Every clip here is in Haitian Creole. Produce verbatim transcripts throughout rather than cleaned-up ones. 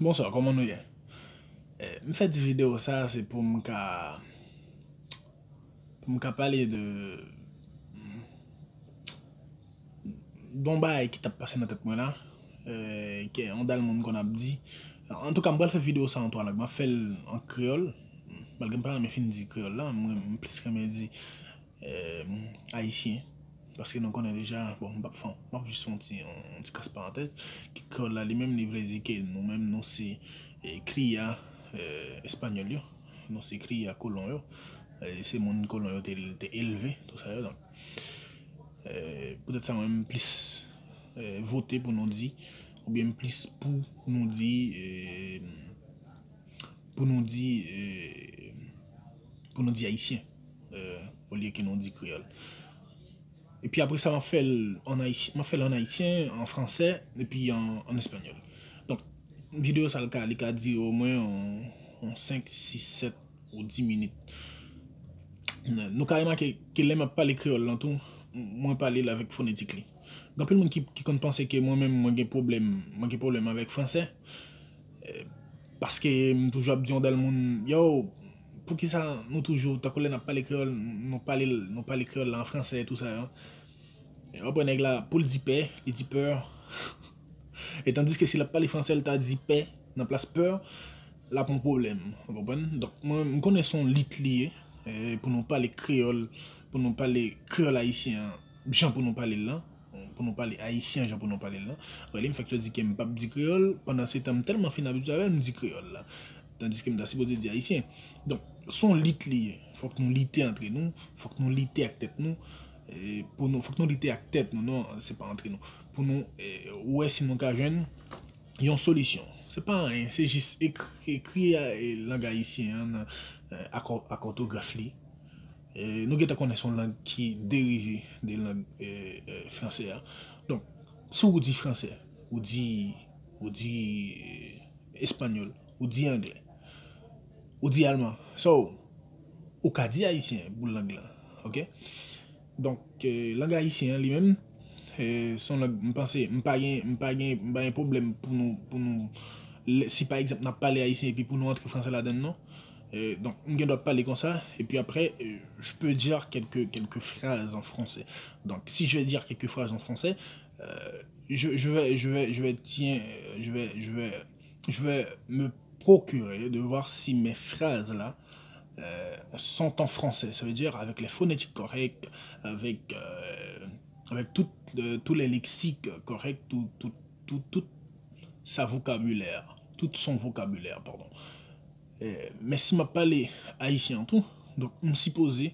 Bonswa, kòman nou ye? Eh, m fè ti videyo sa, se pou m ka, pou m ka pale de, de yon bagay ki t ap pase nan tèt mwen la, eh, ke yon dal moun konn ap di. Antouka, m pral fè videyo sa an twa lang. M ap fè l an kreyòl, malgre m pa renmen fin di kreyòl la, m, m plis renmen di eh, ayisyen. Paske nou konnen deja, bon, m p ap fè, m ap jis fè yon ti, yon ti kras parantèz, ke kreyòl la li menm, li vle di ke nou menm, nou se, eh, kriya, eh, espanyòl yo, nou se kriya kolon yo, eh, se moun kolon yo te, te elve, tou sa yo. Donk, eh, poutèt sa, mwen, m plis, eh, vote pou nou di, oubyen m plis pou nou di, eh, pou nou di, eh, pou nou di ayisyen, eh, olye ke nou di kreyòl. Epi apre sa, m ap fè l an ayisyen, m ap fè l an ayisyen, an fransè, epi an, an espanyòl. Donk, videyo sa, l ka, li ka dire omwen yon, yon senk, sis, sèt ou dis minit. Nou ka remake ke lè m ap pale kreyòl lan tou, mwen pale l avèk fonetik li. Gen anpil moun ki, ki konn panse ke mwen menm, mwen gen pwoblèm, mwen gen pwoblèm avèk fransè. Eh, paske m toujou ap di yon dal moun, yo, poukisa nou toujou, tankou lè n ap pale kreyòl, nou pale, nou pale kreyòl la an fransè, tou sa yo. Ou konprann nèg la, pou l di pè, li di pè. E tandiske si l ap pale fransè, l ta di pè nan plas pè, l ap yon pwoblèm. Ou konprann? Donk, mwen, m konnen se yon lit li ye, eh, pou nou pale kreyòl, pou nou pale kreyòl ayisyen an, jan pou nou pale l lan, pou nou pale ayisyen an, jan pou nou pale l lan. Rele m, fèk sa di ke m p ap di kreyòl, pandan se tan m tèlman fin abitye avè l, m di kreyòl la. Tandiske m ta sipoze di ayisyen. Donk, se yon lit li ye. Fòk nou lite antre nou, fòk nou lite ak tèt nou, eh, pou nou, fòk nou lite ak tèt nou, non, se pa antre nou. Pou nou, eh, wè si nou ka jwenn yon solisyon. Se pa anyen, se jis ekri, ekri, eh, lang ayisyen an nan, eh, ak, ak òtograf li. Eh, nou gentan konnen se yon lang ki derive de lang, eh, eh, fransè a. Donk, si w di fransè, ou di, ou di, eh, espanyòl, ou di anglè, ou di alman. So, ou ka di ayisyen pou lang lan, ok? Donk, eh, lang ayisyen an li menm, eh, se yon lang, m panse, m pa gen, m pa gen, m pa gen pwoblèm pou nou, pou nou, lè, si pa egzanp n ap pale ayisyen epi pou nou antre fransè ladann, non. Eh, donk, m gen dwa pale konsa, epi apre, eh, je peux dire quelques, quelques phrases en français. Donc, si je vais dire quelques phrases en français, euh, je, je vais, je vais, je vais, tiens, je vais, je vais, je vais me procurer de voir si mes phrases là, euh, sont en français. Ça veut dire avec les phonétiques correctes, avec, euh, avec tout, euh, tous les lexiques corrects, tout, tout, tout, tout sa vocabulaire, tout son vocabulaire, pardon. Eh, men si m ap pale ayisyen an tou, donk m sipoze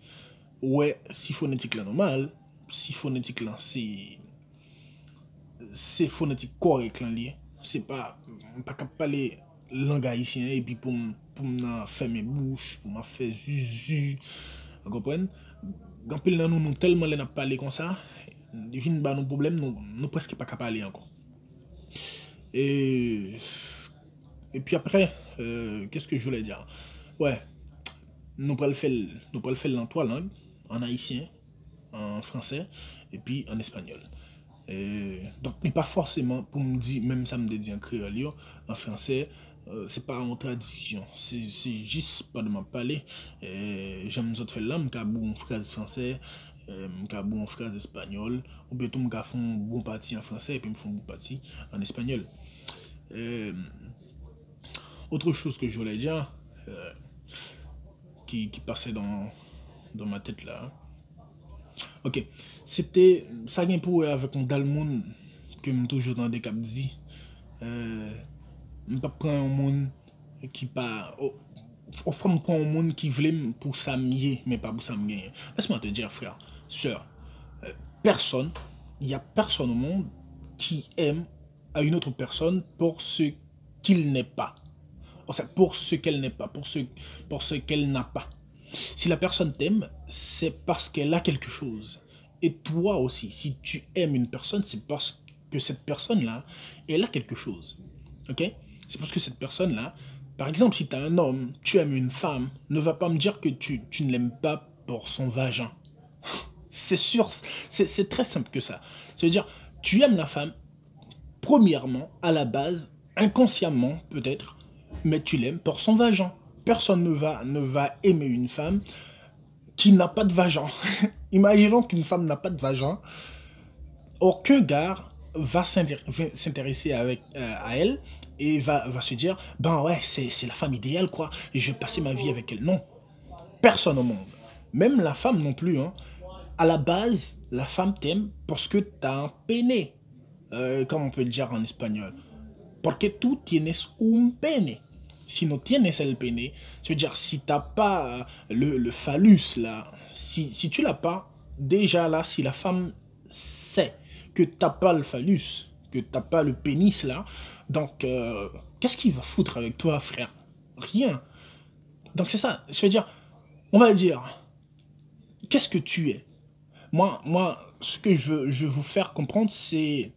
wè si fonetik la nòmal, si fonetik la se se fonetik kòrèk lan li ye. Se pa, m pa ka pale lang ayisyen an epi pou m, pou m nan fèmen bouch, pou m ap fè zuzu. Ou konprann? Gen anpil nan nou, nou tèlman lè n ap pale konsa, li vin ba nou pwoblèm, nou, nou prèske pa ka pale ankò. E, epi apre, euh, qu'est-ce que je voulais dire? Ouais, nou pral fè l, nou pral fè l nan twa lang, an ayisyen, an fransè, epi an espanyòl. E, donk, li pa fòseman pou m di menm sa m te di an kreyòl yo, an fransè, euh, se pa yon tradisyon, se, se jis pandan m ap pale, euh, jan m sot fè l la, m ka ba w yon fraz fransè, euh, m ka ba w yon fraz espanyòl, oubyen tou m ka fè yon bon pati an fransè, epi m fè yon bon pati an espanyòl. Euh, autre chose que je voulais dire, euh, ki, ki pase dans, dans ma tête là. Ok. Se te, sa gen pou wè avèk yon dal moun ke m toujou tande k ap di, euh, m p ap pran yon moun ki pa, o, o fwa m pran yon moun ki vle m pou sa m ye, men pa pou sa m genyen. Laisse-moi te dire, frère, sœur, euh, personne, il y a personne au monde qui aime à une autre personne pour ce qu'il n'est pas. Enfin, pour ce qu'elle n'est pas, pour ce, pour ce qu'elle n'a pas. Si la personne t'aime, c'est parce qu'elle a quelque chose. Et toi aussi, si tu aimes une personne, c'est parce que cette personne-là, elle a quelque chose. Ok? C'est parce que cette personne-là, par exemple, si tu as un homme, tu aimes une femme, ne va pas me dire que tu, tu ne l'aimes pas pour son vagin. C'est sûr, c'est, c'est très simple que ça. Ça veut dire, tu aimes la femme, premièrement, à la base, inconsciemment peut-être, mais tu l'aimes pour son vagin. Personne ne va, ne va aimer une femme qui n'a pas de vagin. Imaginons qu'une femme n'a pas de vagin. Aucun gars va s'intér- va s'intéresser avec, euh, à elle et va, va se dire, ben ouais, c'est c'est la femme idéale, quoi. Je vais passer ma vie avec elle. Non. Personne au monde. Même la femme non plus, hein. À la base, la femme t'aime parce que t'as un pene. Euh, comment on peut le dire en espagnol? Porque tú tienes un pene. Si no tienes el pene, ça veut dire si t'as pas, euh, le, le phallus là, si, si tu l'as pas, déjà là, si la femme sait que t'as pas le phallus, que t'as pas le pénis là, donc, euh, qu'est-ce qu'il va foutre avec toi, frère? Rien. Donc c'est ça, je veux dire, on va dire, qu'est-ce que tu es? Moi, moi, ce que je, je veux vous faire comprendre, c'est,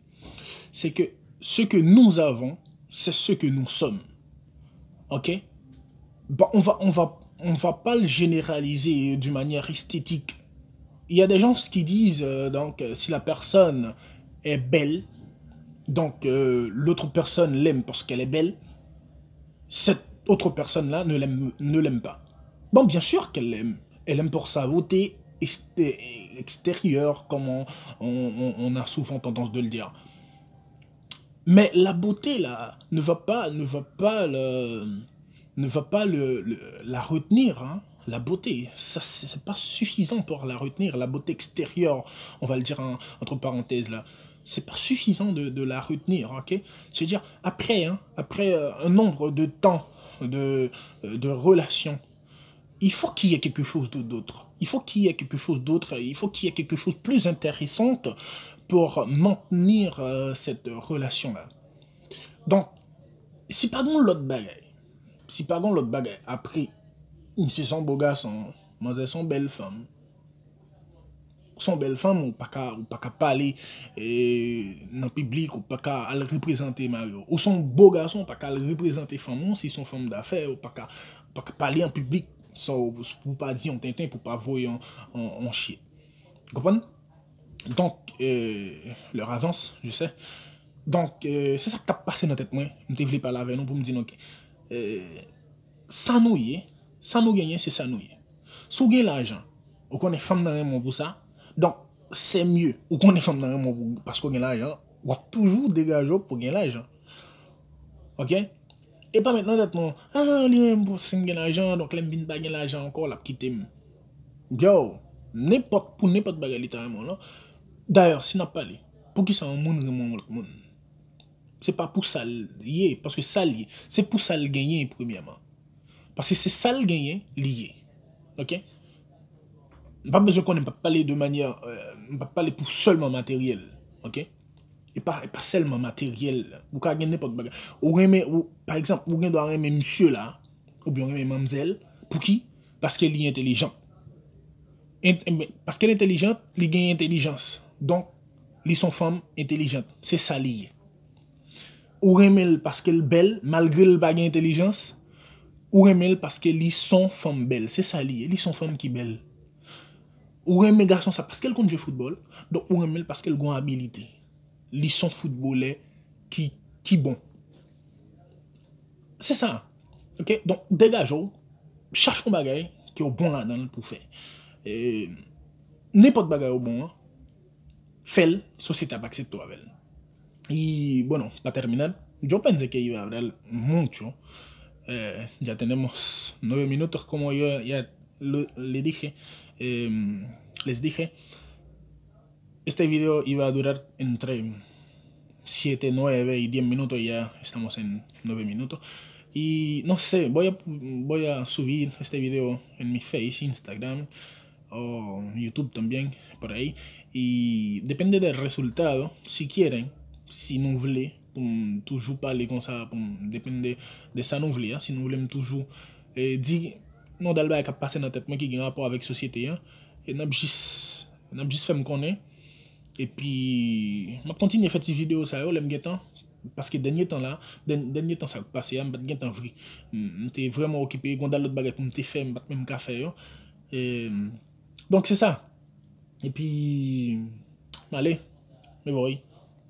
c'est que ce que nous avons, c'est ce que nous sommes. OK? Bon, on va, on va, on va pas le généraliser d'une manière esthétique. Il y a des gens qui disent, euh, donc, euh, si la personne est belle, donc, euh, l'autre personne l'aime parce qu'elle est belle, cette autre personne-là ne l'aime, ne l'aime pas. Bon, bien sûr qu'elle l'aime. Elle aime pour sa beauté ex- extérieure, comme on, on- on- on a souvent tendance de le dire. Mais la beauté, là, ne va pas, ne va pas le, ne va pas le, le- la retenir, hein. La beauté, ça, c'est c'est pas suffisant pour la retenir. La beauté extérieure, on va le dire en- entre parenthèses là, c'est pas suffisant de, de la retenir, OK? C'est-à-dire, après, hein, après euh, un nombre de temps de, euh, de relation, il faut qu'il y ait quelque chose de- d'autre. Il faut qu'il y ait quelque chose d'autre. Il faut qu'il y ait quelque chose de plus intéressant pour maintenir euh, cette relation-là. Donc, si pa gen lòt bagay, si pa gen lòt bagay, apre, misye se yon bo gason, manzè se yon bèl fanm, se yon bèl fanm, ou pa ka, ou pa ka pale e, nan piblik, ou pa ka al reprezante mari w. Ou se yon bo gason, ou pa ka al reprezante fanm ou, si se yon fanm dafè, ou pa ka, ou pa ka pale an piblik, san w, pou w pa di yon tenten, pou w pa voye yon, yon, yon chye. Konprann? Donk, euh, l'heure avance, je sais. Donk, euh, se sa k ap pase nan tèt mwen. M te vle pale avè nou pou m di nou, ke, euh, sa nou ye, sa nou genyen, se sa nou ye. Si w gen lajan, ou konnen fanm nan renmen w pou sa. Donk, c'est mieux. Ou konnen fanm nan renmen w pou, paske w gen lajan, w ap toujou degaje w pou gen lajan. OK? E pa met nan tèt nou, ah, li renmen m pou si m gen lajan, donk lè m vin pa gen lajan ankò, l ap kite m. Yo, nenpòt, pou nenpòt bagay li ta renmen w lan. Dayè, si n ap pale, poukisa yon moun renmen yon lòt moun? Se pa pou sa l ye, paske sa l ye, se pou sa l genyen premyèman. Paske se sa l genyen, li ye. OK? M pa bezwen konnen, m pa pale de manyè, euh, m pa pale pou sèlman materyèl. OK? E pa, e pa sèlman materyèl. Ou ka gen nenpòt bagay. Ou renmen, ou, pa egzanp, ou gen dwa renmen misye la, oubyen ou renmen manmzèl. Pou ki? Paske li entèlijan. Ent- men, paske l entèlijan, li gen entèlijans. Donk, li se yon fanm entèlijant. Se sa li ye. Ou renmen l paske l bèl, malgre l pa gen entèlijans. Ou renmen l paske li se yon fanm bèl. Se sa li ye. Li se yon fanm ki bèl. Ou renmen gason sa paske l konn jwe foutbòl. Donk, ou renmen l paske l gen abilite. Li se yon foutbolè ki, ki bon. Se sa. OK? Donk, degaje w. Chache yon bagay ke w bon ladan l pou w fè. E, nenpòt bagay ou bon an, fè l, sosyete ap aksepte w avè l. Y, bueno, para terminar, yo pensé que iba a hablar mucho. Eh, ya tenemos nueve minutos, como yo ya lo, le dije, em, les dije. Este video iba a durar entre siete, nueve y diez minutos, ya estamos en nueve minutos. Y no sé, voy a, voy a subir este video en mi Face, Instagram o YouTube también, por ahí. Y depende del resultado, si quieren, si nou vle, pou m toujou pale konsa, pou m depende de sa nou vle a, si nou vle m toujou, eh, di yon dal bagay k ap pase nan tèt mwen ki gen rapò avèk sosyete an, e n ap jis, n ap jis fè m konnen. Epi, m ap kontinye fè ti videyo sa yo lè m gen tan. Paske dènye tan la, dèn- dènye tan sa k pase a, m pa t gen tan vre. M m te vrèman okipe, gen yon dal lòt bagay pou m te fè, m pa t menm ka fè yo. E, donk, se sa. Epi, m ale. Me voy.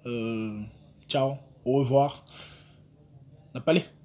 Euh, ciao. Au revoir. N ap pale.